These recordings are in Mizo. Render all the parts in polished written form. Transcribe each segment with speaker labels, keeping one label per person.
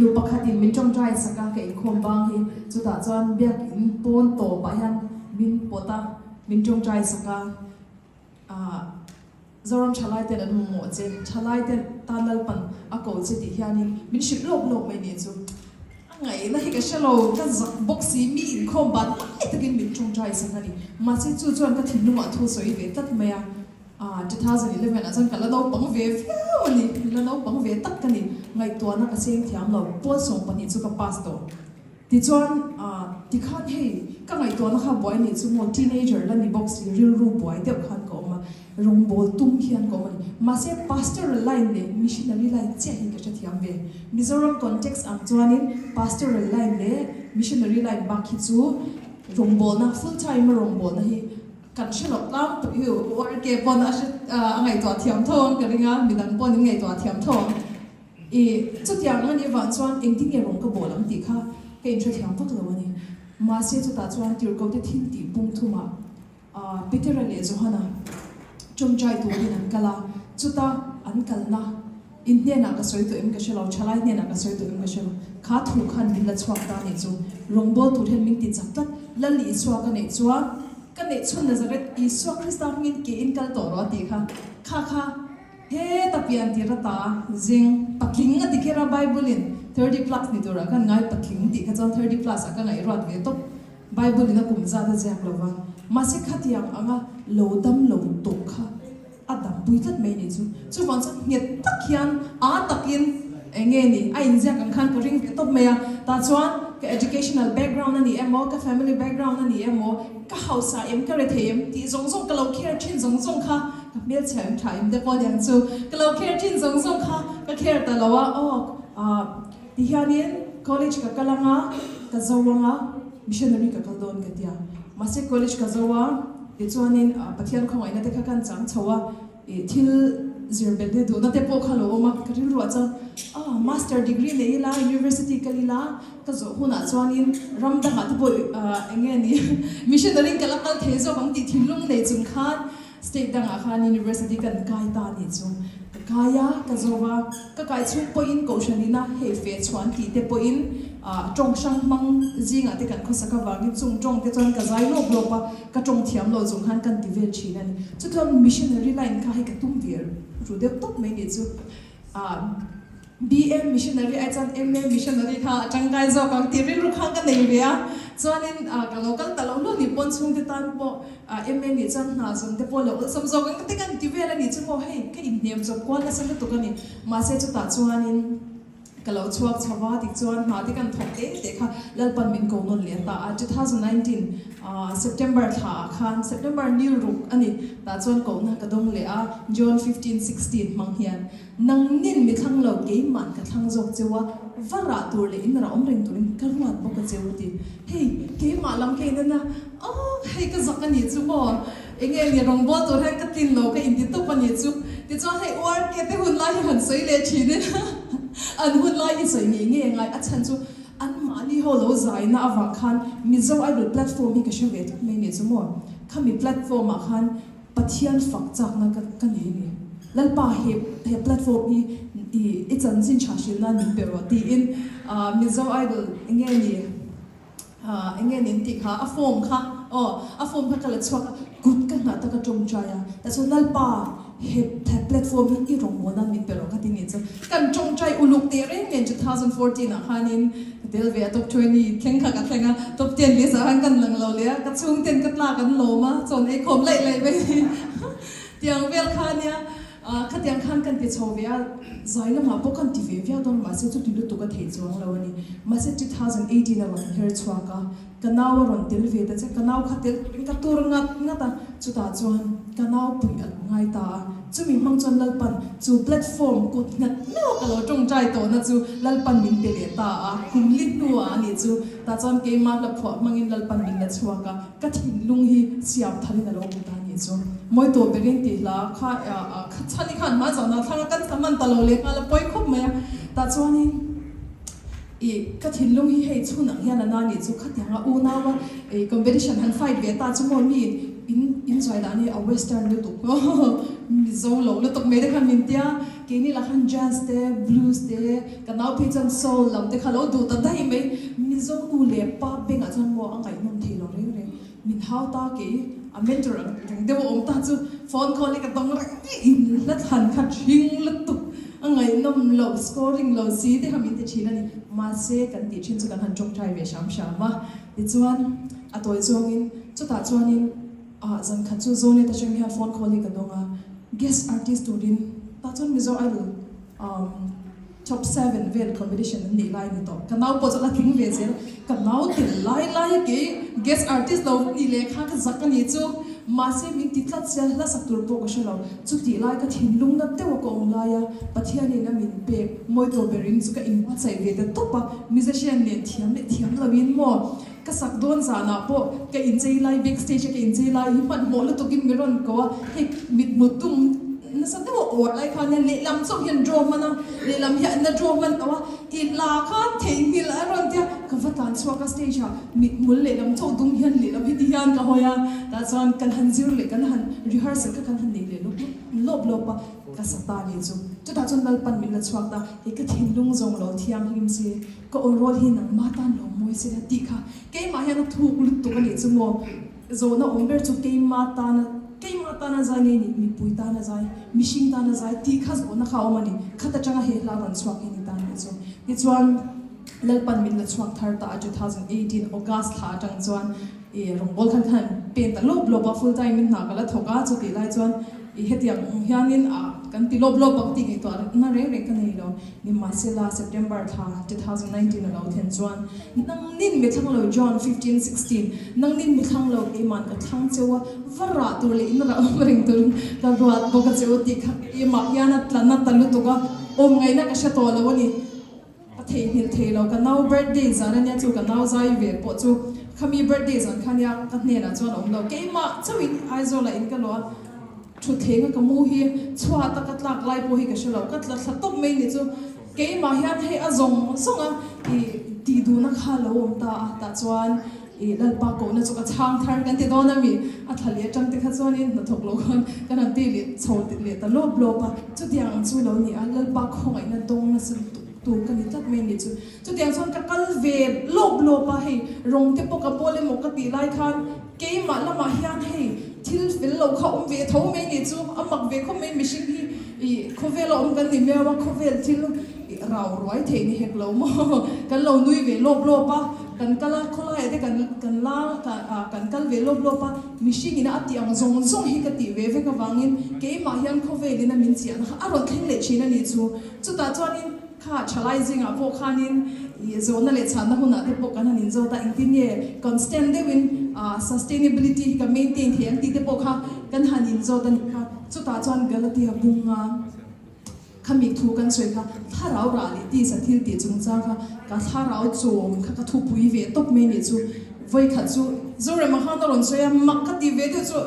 Speaker 1: Nu pakhatin min tawngtai sak a, ka inkhawm bang hi. Chutah chuan biakin pawn tawpah hian min pawt a, min tawngtai sak a. Zoram thalai ten an mamawh che, thalai ten tan Lalpan a ko che tih hianin min hrilh lawk lawk mai nih chu. A ngaihna hi ka hre lo, ka zak bawk si, mi inkhawm ban lai takin min tawngtai sak a ni. Mahse chu chuan ka thinlungah thu sawi ve tlat mai a. 2011 ah chuan ka la naupang ve viau a ni, la naupang ve tak ka ni. Ngaihtuahna ka seng thiam lo, pawl 12 chu ka pass tawh. Tichuan, tikhan hei ka ngaihtuahna kha buai nih chu maw, teenager la ni bawk si, rilru buai deuh khan ka awm a, rawngbawl tum hian ka awm a ni. Mahse, pastoral line leh missionary line chiah hi ka hrethiam ve. Mizoram context ang chuanin pastoral line leh missionary line bak hi chu rawngbawlna, full time a rawngbawlna hi kan hre loh tlangpui hi URK pawn a hre, a ngaihtuah thiam tho ang ka ring a, midang pawn in ngaihtuah thiam tho ang. I chutiang a nih vang chuan engtin nge rawng ka bawl ang tih kha ka inhrethiam vak lo a ni. Mahse chutah chuan Tirhkote thil tih pung thumah Petera leh Johana tawngtai turin an kal a, chuta an kalna in hnenah ka sawi tawh em ka hre lo, thalai hnenah ka sawi tawh em ka hre lo, kha thu khan min la chhuak ta nih chu rawngbawl tur hian min ti chak tlat, Lal Isua ka neih chuan ka neih chhun Nazareth Isua Krista hmingin ke in kal tawh rawh a tih kha, kha kha. Heta pian tir ata zing patling a ti kher a, Bible in 30 plus ni turah khan ngai patling tih kha chuan 30 plus ah ka ngaihruat ve tawp, Bible in a kum zat a ziak lo va, mahse khatiang anga lo dam lo tawh kha a dampui tlat mai nih chu, chuvang chuan nghet tak hian a takin eng nge ni a inziak ang khan ka ring ve tawp mai a, tah chuan ka educational background a ni emaw ka family background a ni emaw ka hausa em ka rethei em tih zawng zawng ka lo care thin zawng zawng kha Ka hmelchhe em tha em te pawh niang chu ka lo care thin zawng zawng kha ka care ta lo a aw ah ti hianin college ka kal anga ka zo anga missionary ka kal dawn ka tia mahse college ka zo a tichuanin Pathian khawngaihna te kha kan chang chho a ih thil zir belh te duhna te pawh kha lo awm a ka rilruah chuan ah master degree nei ila university kal ila ka zawh hunah chuanin ram dangah te pawh eng nge ni missionary in ka la kal thei zawk ang tih thinlung nei chung khan State dangah khan University kan kai ta nih chu ka kai a, ka zo a, ka kai chhung pawhin Kohhran ina hei feh chhuan tih te pawhin tawng hrang hmang zingah te kan khawsak avangin chung tawng te chuan ka zai lawp lawp a, ka tawng thiam lo chung khan kan ti vel thin a ni. Chuchuan missionary line kha hei ka tum ve ru deuh tawp mai nih chu. BM missionary ai chuan MA missionary kha a tangkai zawk ang tih rilru kha ka nei ve a, chuanin ka lo kal ta lo hlawh ni pawn chhungte tan pawh MA nih chuan hna zawng te pawh lo awlsam zawk ang ka ti kan ti vel a nih chu maw hei ka inhnem zawk kual nasa lutuk a ni. Mahse chutah chuanin ka lo chhuak chho va tichuan hna te kan thawk te te kha Lalpan min ko nawn leh ta a, 2019 September thla ah khan September ni ruk a ni tah chuan kohna ka dawng leh a, John 15 16 hmang hian. Nangnin mi thlang lo, keimahn ka thlang zawk cheu a, va rah tur leh in rah awm reng turin ka ruat bawk a cheu ti. Hei, keimah lam kha in a, Aww, hei ka zak a nih chu maw? Enge ni rawngbawl tur hian ka tlin lo ka inti tawp a nih chu. Tichuan hei URK te hun lai hi han sawi leh thin in an hun lai hi sawi ngei ngei a ngai. A chhan chu anmahni ho lo zaina avang khan Mizo Idol platform hi ka hre ve tlat mai a nih chu maw? Khami platform ah khan Pathian fak chakna ka ka nei a ni. Lalpa he he platform hi i i chanchin tha hrilh nan min pe rawh tiin ah Mizo Idol enge ni ah enge ni an tih kha a form kha aw a form kha ka la chhuak a kut ka nghah tak a tawngtai a tah chuan Lalpa he he platform hi i rawngbâwl nan min pe rawh ka ti ni chu kan tawngtai uluk teh reng nen 2014 ah khanin Ka tel ve a top 20 thleng kha ka thleng a, top ten leh zah khan kan lang lo leh a, ka chhungten ka tlak an lawm a, chawn ei khawm laih laih mai ni tiang vel kha ania, khatiang khan kan ti chho ve a, zai lamah pawh kan ti ve viau dawn mahse chuti lutuk a theih chuang lo a ni. Mahse 2018 a rawn her chhuak a, ka nau a rawn tel ve ta che, ka nau kha tel turin ka tur ngat ngat a, chutah chuan ka nau puih a lo ngai ta a. Chumi hmang chuan Lalpan chu platform kut nghat meuh ka lo tawngtai tawhna chu Lalpan min pe leh ta a, kum li hnuah a nih chu. Tah chuan keimah hla phuah hmangin Lalpan min la chhuak a, ka thinlung hi siam tharin a lo hmu ta a nih chu. Mawi tawh berin tih hla kha kha chhan i khan hma zawnah thlang a kan tla hman ta lo leh nghal a pawi khawp mai a. Tah chuanin i ka thinlung hi hei chhun ang hian a na nih chu khatianga unau a i competition han fight ve ta chu maw mi. In in zai dan hi a western lutuk Mizo lo lutuk mai te khan min tia, keini lah khan jazz te, blues te, ka nau phei chuan soul lam te kha lo duh ta daih mai. Mizo nu leh pa bengah chuan maw a ngaihnawm thei lo reng reng. Min hau ta kei a mentor ang reng deuh a awm ta chu phone call hi ka dawng reng reng in hla thlan kha thing lutuk a ngaihnawm lo scoring lo si te kha min ti thin a ni. Mahse kan tih thin chu kan han tawngtai ve hram hram a. Tichuan a tawi zawngin chutah chuanin ah zan khat chu Zonet atang hian phone call hi ka dawng a, guest artist turin tah chuan Mizo Idol umm top seven vel competition an nih lai a ni tawh. Ka nau pawh chu a la tling ve zel, ka nau tel lai lai a kei guest artist lo ni leh kha ka zak a nih chu. Mahse min ti tlat sia hla sak tur pawh ka hre lo. Chutih lai ka thinlung na deuh a ka awm lai a, Pathianin a min pek mawi tur berin chu ka inbuatsaih ve ta tawp a, musician nen thiam leh thiam loin maw ka sak dawn zanah pawh ka inchei lai backstage a ka inchei lai hi hmanhmawh lutukin min rawn ko a, hei mithmu tum nasa deuh a awr lai khan hian lehlam chauh hian draw hman a, lehlam hi an la draw hman lo a, i hla khan theihnghilh a rawn tia ka va tlan chhuak a stage ah mithmul lehlam chauh dum hian lehlam hi ti hian ka hawi a, tah chuan kan han zir leh kan han rehearsal kha kan han nei leh lawp lawp lawp a, ka sa ta ni chu chutah chuan Lalpan min la chhuak ta, hei ka thinlung zawng lo thianghlim se. Ka aw rawl hi nangmah tan lo mawi se la tih kha keimah hian a thuk lutuk a nih chu maw? Zawhna awm ber chu keimah tana keimah tana zai nge ni mipui tana zai mihring tana zai tih kha zawhna kha a awm a ni. Khat atanga he hla rawn chhuak hi ni ta nih chu. Tichuan Lalpan min la chhuak thar ta a 2018 August thla atang chuan i rawngbawl khan khan pen ta lawp lawp a full time in hna ka la thawk a chutih lai chuan i hetiang ang hianin a kan ti lawp lawp ang tih ngaihtuah na reng reng ka nei lo. Nimahsela, September thla 2019 a lo thlen chuan, Nangnin mi thlang lo John 15, 16, Nangnin mi thlang lo keiman ka thlang cheu a, va rah tur leh in rah awm reng turin ka ruat bawk a cheu tih kha keimah hian a tla na ta lutuk a, awm ngaihna ka hre tawh lo a ni. Ka theihnghilh thei lo, ka nau birthday zan a nia chu ka nau zai ve pawh chu khami birthday zan kha nia ka hnenah chuan a awm lo, keimah chauhin Aizawl-ah in ka luah a. Thutthleng a ka mu hi chhuat a ka tlak lai pawh hi ka hre lo, ka tla thla tawp mai ni chu keimah hian hei a zawng zawng a i tih duhna kha lo awm ta a, tah chuan i Lalpa kohna chu ka chhang thar kan ti dawn a mi, a thla leh atang te kha chuanin hnathawk lo khan kan han ti leh chho leh ta lawp lawp a, chutiang ang chu lo ni a, Lalpa khawngaihna dawng nasa lutuk tur ka ni tlat mai ni chu, chutiang chuan ka kal ve lawp lawp a, hei rawng te pawh ka bawl emaw ka tih lai khan. Keimah lamah hian hei thil fel lo kha awm ve tho mai nih chu a mak ve khawp mai mihring hi ih khawvela awm kan ni miau a khawvel thil ih rau ruai theih ni hek lo maw kan lo nui ve lawp lawp a kan kal a khawlaiah te kan kan la ah kan kal ve lawp lawp a mihring ina a tih ang zawng zawng hi ka tih ve vek avangin keimah hian khawvel ina min chiahna kha a rawn thleng leh thin a nih chu chutah chuanin Kha thalai zingah pawh khanin ih zawhna leh chhanna hunah te pawh kan han inzawt a, engtin nge constant deuhin sustainability hi ka maintain thei ang tih te pawh kha kan han inzawt a nih kha. Chutah chuan Galatia bunga khami thu kan sawi kha thlarau rah leh tisa thil tih chungchang kha ka thlarau chawm kha ka thupui ve tawp mai nih chu. Vawikhat chu Zorema khan a rawn sawi a, mak ka ti ve deuh chu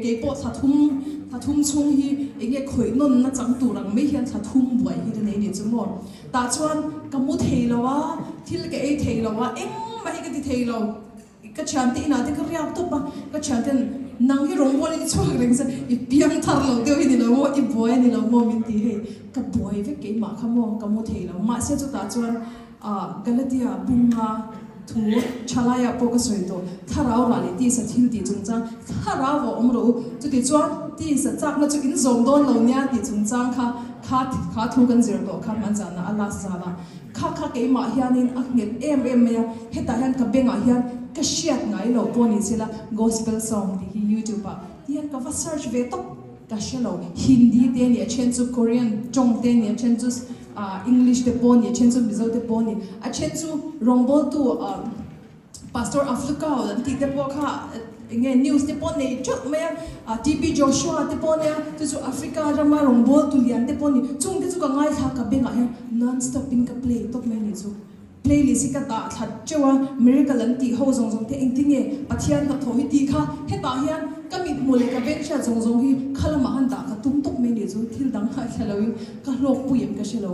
Speaker 1: kei pawh thla thum thla thum chhung hi eng nge khawih nawnna chang tur ang mai hian thla thum buai hi ka nei nih chu maw. Tah chuan ka mu thei lo a, thil ka ei thei lo a, engmah hi ka ti thei lo. Ka thiante inah te ka riak tawp a, ka thianten nang hi rawngbawlin i chhuak reng se i piang thar lo deuh hi ni lo maw, i buai a ni lo maw min ti hei ka buai vek keimah kha maw ka mu thei lo. Mahse chutah chuan Galatia bunga thu thalaiah pawh ka sawi tawh, thlarau rah leh tisa thil tih chungchang, thlarau a awm rawh u, chuti chuan tisa chakna chu in zawm dawn lo nia tih chungchang kha kha kha thu kan zir tawh kha hmanzana a last zana kha kha keimah hianin a nghet em em mai a, hetah hian ka bengah hian ka hriat ngai loh pawh ni sela gospel song tih hi youtube ah hian ka va search ve tawp. Ka hre lo, Hindi te nih a then chu Korean tawng te nih a then chu English te pawh nih a then chu Mizo te pawh nih a then chu rawngbawltu Pastor Aflukau an tih te pawh kha eng nge news te pawh nei teuh mai a, TB Joshua te pawh nia chu chu Africa rama rawngbawltu lian te pawh nih chung te chu ka ngaithla ka bengah hian non stop in ka play tawp mai nih chu. Playlist hi ka dah thlat teuh a, miracle an tih ho zawng zawng te engtin nge Pathian hnathawh hi tih kha hetah hian ka mithmuh leh ka veng hriat zawng zawng hi kha lamah han dah ka tum tawp mai nih chu thil dang ngaithla loin ka hlawkpui em ka hre lo.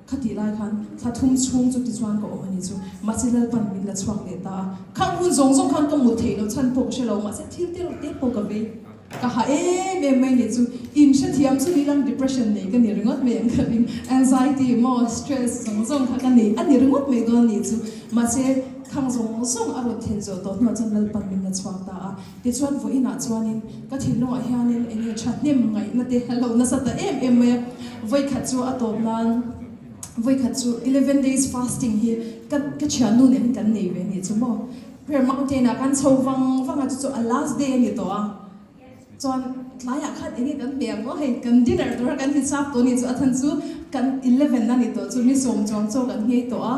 Speaker 1: Khatih lai khan thla thum chhung chu tichuan ka awm a ni chu. Mahse Lalpan min la chhuak leh ta a. Khang hun zawng zawng khan ka mut theih loh chhan pawh ka hre lo, mahse thil te reuh te pawh ka vei. Ka ha em em mai ni chu. Inhrethiam chu nilang depression nei ka ni ringawt mai ang ka ring. Anxiety maw stress zawng zawng kha ka nei a ni ringawt mai dawn ni chu. Mahse khang zawng zawng a rawn then zawh tawh hnuah chuan Lalpan min la chhuak ta a. Tichuan vawiinah chuanin ka thinlungah hianin eng nge thahnem ngaihna te a lo nasa ta em em mai a. Vawikhat chu a tawp nan vawikhat chu eleven days fasting hi ka ka thiannu nen kan nei ve ni chu maw. Prayer Mountain ah kan chho vang vang a chu chu a last day a ni tawh a. Chuan tlaiah khan eng nge kan hmeh ang aw hei kan dinner tura kan hisap tawh a ni chu a chhan chu kan eleven a ni tawh chu ni sawm chuang chaw kan nghei tawh a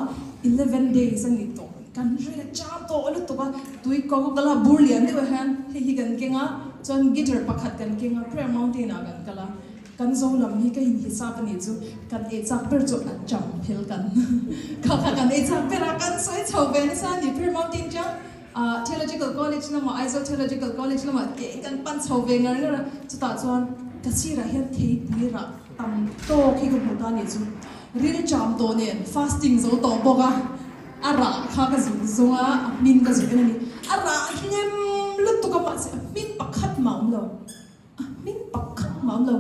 Speaker 1: eleven days a ni tawh. Kan rin a chang tawh lutuk a, tui Coca Cola bur lian deuh ah hian hei hi kan keng a, chuan guitar pakhat kan keng a, Prayer Mountain ah kan kal a, kan zo lam hi ka inhisap a nih chu, kan ei chak ber chu a cham phel kan kha kha kan ei chak ber a, kan sawi chho ve nasa a ni, Prayer Mountain chang ah Theological College lamah Aizawl Theological College lamah ke kan pan chho ve ngar ngar a, chutah chuan ka sirah hian theipui rah tam tawk hi ka hmu ta a nih chu, ril cham tawh nen fasting zo tawh bawk a. A rah kha ka zuk zawng a, a hmin ka zuk en a ni. A rah hnem lutuk a mahse a hmin pakhat mah a awm lo. A hmin pakhat mah a awm lo.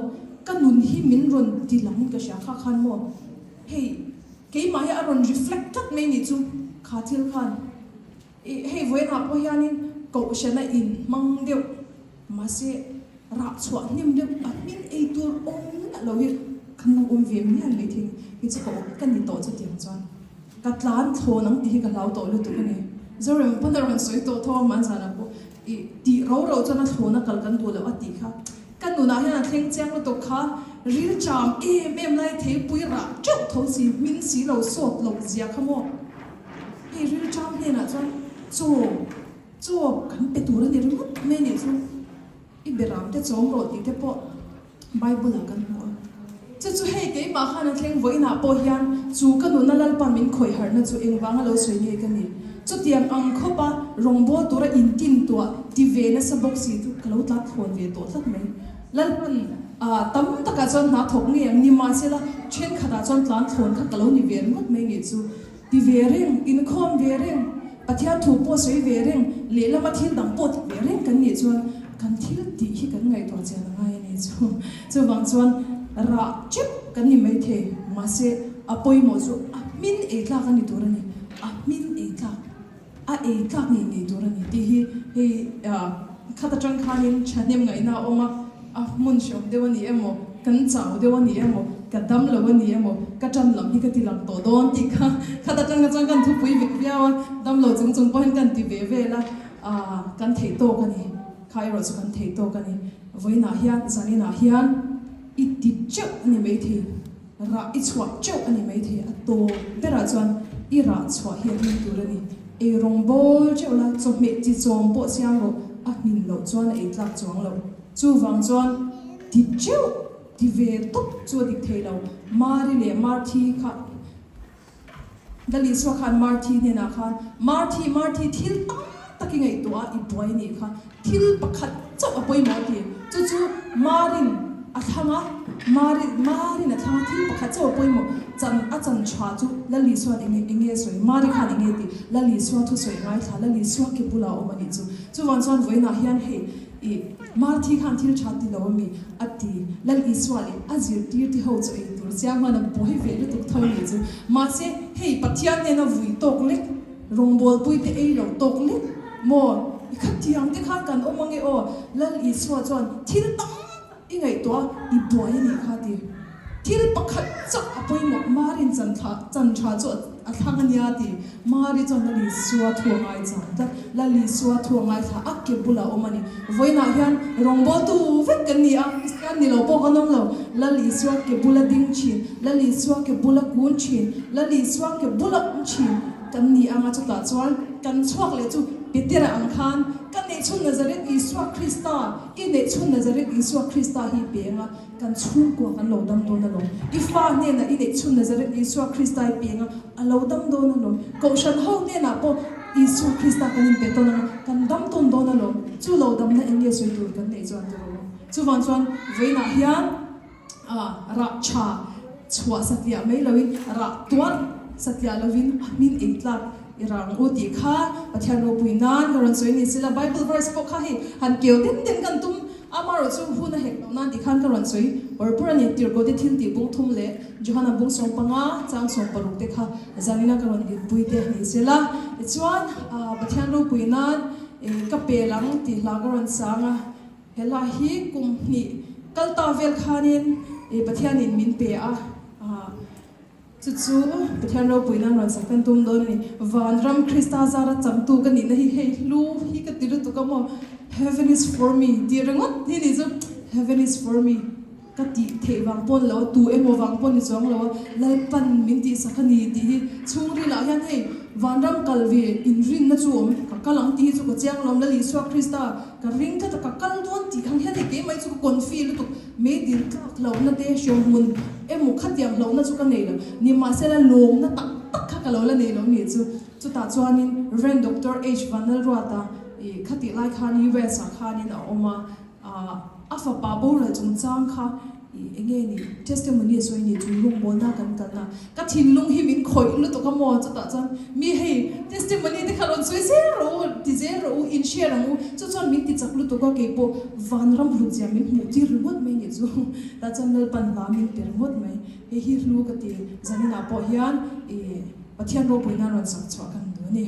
Speaker 1: Ka nun hi min rawn ti langin ka hria kha khan maw hei keimah hi a rawn reflect tlat mai nih chu kha thil khan. Ih hei vawiinah pawh hianin kohhrana in hmang deuh mahse rah chhuah hnem deuh a hmin ei tur awm miah lo hi kan lo awm ve mial mai thei hi chu ka awm ka ni tawh chutiang chuan. Ka tlan thlawn ang tih hi ka hlau tawh lutuk a ni. Zorem pawn a rawn sawi tawh tho a, hmanzanah pawh i tih ro ro chuan a thlawn a kal kan duh loh a tih kha. Ka nunah hian a thleng chiang lutuk kha, ril cham em em lai theipui rah teuh tho si, hming si lo sawt loh zia kha maw. Hei ril cham hnenah chuan chaw, chaw kan pe tur a ni ringawt mai nih chu. I beram te chawm rawh tih te pawh Bible ah kan hmu a. Chu chu hei keimah khan a thleng vawiinah pawh hian chu ka nuna Lalpa min khawih harhna chu engvanga lo sawi nge ka ni. Chutiang ang khawpa rawngbâwl tura intin tuah ti ve nasa bawk si chu ka lo tlat thlawn ve tawh tlat mai. Lalpan ah tam takah chuan hna thawk ngei ang ni mahsela thenkhatah chuan tlan thlawn kha ka lo ni ve ringawt mai nih chu. Ti ve reng, inkhawm ve reng, Pathian thu pawh sawi ve reng, lehlama thil dang pawh ti ve reng kan nih chuan kan thil tih hi kan ngaihtuah chian a ngai a ni chu. Chuvang chuan rah chep kan ni maithei, mahse a pawimawh chu a hmin ei tlak a ni tur a ni, a hmin ei tlak, a ei tlak ngei ngei tur a ni tih hi hei khat atang khanin thahnem ngaihna a awm a. A hmun hreawm deuh a ni emaw, kan chau deuh a ni emaw, ka dam lo a ni emaw, ka tan lam hi ka ti lang tawh dawn tih kha khat atang kha chuan kan thupui ve viau a, dam lo chung chung pawhin kan ti ve vel a, aah kan theih tawk a ni, kha erawh chu kan theih tawk a ni. Vawiinah hian, zaninah hian i ti teuh a ni maithei, rah i chhuah teuh a ni maithei, a tawp berah chuan i rah chhuah hi a hlim tur a ni. Ei rawng bawl teuh la, chawhmeh chi chawm pawh siam rawh, a hmin loh chuan a ei tlak chuang lo. Chuvang chuan ti teuh ti ve tawp chu a dik thei lo. Mari leh Marthi kha Lalisua khan Marthi hnenah khan, Marthi, Marthi, thil tam tak i ngaihtuah a, i buai nih kha. Thil pakhat chauh a pawimawh a ti. Chu chu Marin a thlang a, Mari, Marin a thlang a, thil pakhat chauh a pawimawh. Chan, a chan tha chu Lalisua'n enge, enge sawi, Mari khan enge ti, Lalisua thusawi ngaithla, Lalisua ke bulah a awm a nih chu. Chuvang chuan vawiinah hian hei, Ih, Marthi khan thil tha ti lo a mi? a ti. Lal Isua leh a zirtirti ho chu ei tur chiang hman a buai ve lutuk tho ni chu. Mahse, hei Pathian nena vui tawk lek, rawngbawlpui te ei lo tawk lek maw? I khatiang te khan kan awm ange aw. Lal Isua chuan thil tam tak i ngaihtuah a, i buai a nih kha ti. Thil pakhat chauh a pawimawh, Marin chan thla chan tha chu a thlang a nia ti. Mari chuan Lal Isua thu a ngai chang tlat. Lal Isua thu a ngai thla a ke bulah a awm a ni. Vawiinah hian rawngbawltu vek kan ni a, Kristian ni lo pawh kan awm lo. Lal Isua ke bula ding thin, Lal Isua ke bula kun thin, Lal Isua ke bula awm thin kan ni ang a, chutah chuan kan chhuak leh chu Petera ang khan ka neihchhun Nazareth Isua Krista, i neihchhun Nazareth Isua Krista hi peng a, Kan chhungkua kan lo dam dawn alawm. I fa hnenah i neih chhun Nazareth Isua Krista i peng a, a lo dam dawn alawm. Kohhran ho hnenah pawh Isua Krista kan inpe tawn ang a, kan dam tawn dawn alawm. Chu lo damna eng nge sawi tur kan neih chuan tiraw? Chuvang chuan vawiinah hian rah tha. chhuah satliah mai loin rah tuarh satliah lovin a hmin ei tlak i rah ang u tih kha Pathian ropui nan ka rawn sawi ni sela Bible verse pawh kha hei han keu den den kan tum amarawh chu hun a hek loh nan tih khan ka rawn sawi pawr pawr a ni. Tirhkoh te thil tih bung thum leh Johana bung 15 chang 60 te kha zanina ka rawn dinpui te ni sela tichuan Pathian ropui nan ka pel ang tih hla ka rawn chang a. Helai hi kum hnih kal ta vel khanin Pathianin min pe a, chu chu Pathian ropuina rawn sak kan tum dawn a ni. Vanram Krista zara changtu ka nihna hi hei hlu hi ka ti lutuk a maw, Heaven is for me tih ringawt hi ni chu, Heaven is for me ka tih theih vang pawh ni lo a, tu emaw vang pawh ni chuang lo a, Lalpan min tihsak a ni tih hi chhungrilah hian hei Vanram kal ve inrinna chu awm, ka kal ang tih hi chu ka chiang lo, Lal Isua Krista Ka ring tlat a, ka kal dawn tih ang hian hei keimah hi chu ka confi lutuk, meidil tlak hlauhna te hriawhmun emaw khatiang hlauhna chu ka nei lo, nimahsela lawmna tak tak kha ka lo la nei lo ni chu. Chutah chuanin Rev Doctor H Vanlalruata ih khatih lai khan US ah khanin a awm a, a fapa boral chungchang kha Ih enge ni testimony a sawi ni chu rawngbawlna kan kalna ka thinlung hi min khawih lutuk a maw chutah chuan mi hei testimony te kha rawn sawi zel rawh u ti zel rawh u in share ang u chu chuan min ti chak lutuk a keipawh vanram hlut zia min hmuh tir ringawt mai ni chu tah chuan Lalpan hla min pe ringawt mai hei hi hlu ka ti zaninah pawh hian ih Pathian ropuina rawn sak chhuah kan duh a ni.